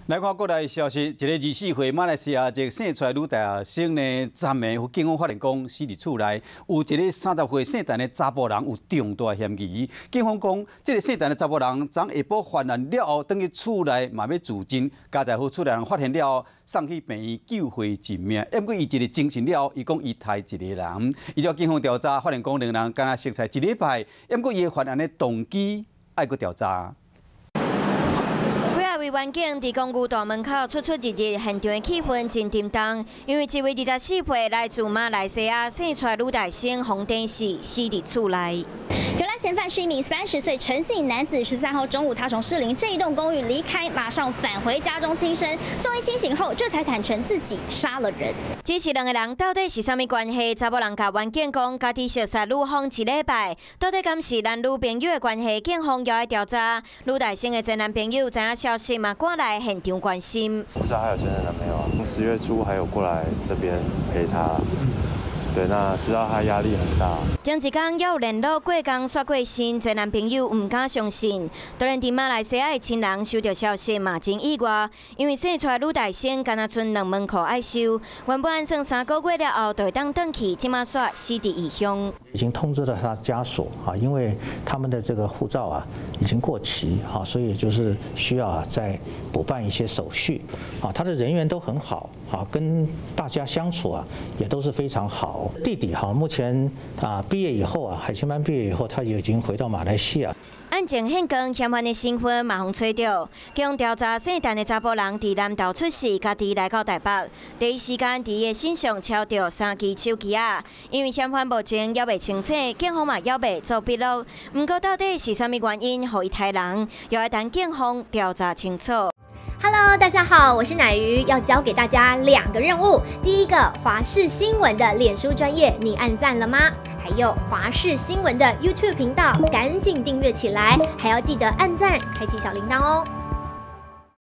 來看國內消息，一个24歲馬來西亞籍姓蔡女大學生呢，昨暝予警方發現講死佇厝內，有一个30歲姓陳的查埔人有重大嫌疑。警方講，這个姓陳的查埔人昨下晡犯案了後，轉去厝內嘛欲自盡，佳哉予厝內人發現了後，送去病院救回一命。毋過伊一个精神了後，伊講伊刣一个人。依照警方調查，發現講兩人敢若熟似一禮拜，毋過伊的犯案的動機愛閣調查。幾位員警佇公寓大門口出出入入，現場的氣氛真沉重。因為一位24歲來自馬來西亞姓蔡女大生洪典死死佇厝內。原來嫌犯是一名30歲陳姓男子。13號中午，他從士林這一棟公寓離開，馬上返回家中輕生。送醫清醒後，這才坦承自己殺了人。只是兩个人到底是啥物關係？查某人共員警講，家己熟似女方一禮拜，到底敢是男女朋友的關係？警方猶愛調查。女大生的前男朋友知影消息嘛，趕來現場關心。不知道還有前任男朋友啊？10月初還有過來這邊陪他。對，那知道他壓力很大。前一工猶有聯絡過工煞過身，前男朋友毋敢相信。當然，佇馬來西亞的親人收到消息嘛，真意外，因為生出來女大生敢若賰兩門箍愛收，原本按算3個月了後就會當轉去，這馬煞死佇異鄉。已經通知了他家屬啊，因為他們的這個護照啊已經過期啊，所以就是需要啊再補辦一些手續啊。他的人緣都很好啊，跟大家相處啊也都是非常好。弟弟哈，目前啊畢業以後啊，海青班畢業以後，他已經回到馬來西亞。案情現光，嫌犯的身份嘛予揣著。警方調查姓陳的查埔人佇南投出世，家己來到台北，第一時間佇伊的身上抄著三支手機仔。因為嫌犯目前猶未清醒，警方嘛猶未做筆錄。毋過到底是啥物原因，予伊刣人，猶愛等警方調查清楚。 Hello，大家好，我是乃瑜，要交給大家兩個任務。第一個，華視新聞的臉書專頁，你按讚了嗎？還有華視新聞的 YouTube 頻道，趕緊訂閱起來，還要記得按讚，開啟小鈴鐺哦。